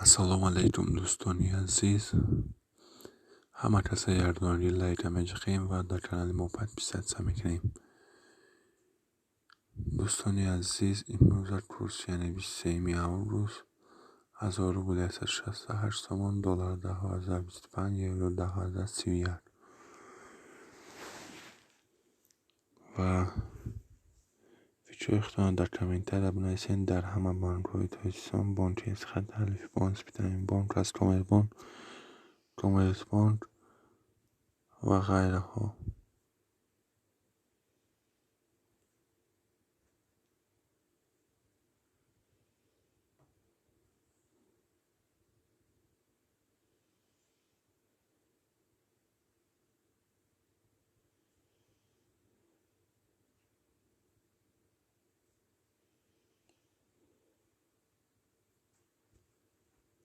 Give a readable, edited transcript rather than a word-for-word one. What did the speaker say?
Ассалому алайкум, дӯстони азиз. Ҳама каса ярдонаги лайка меҷиқем ва дар канали мо подписаться мекунем. Дӯстони азиз, имрӯза курс, яъне 23 август, 1000 рубл 168 сомон, доллар 10,25, евро 10,31. Ва фикрҳои худтонро дар комментария бинависед. Дар ҳама банкҳои Тоҷикистон: Бонки Эсхат, Алифбонк, Спитаменбонк, Казкоммерсбонк, Коммерсбонк ва ғайраҳо.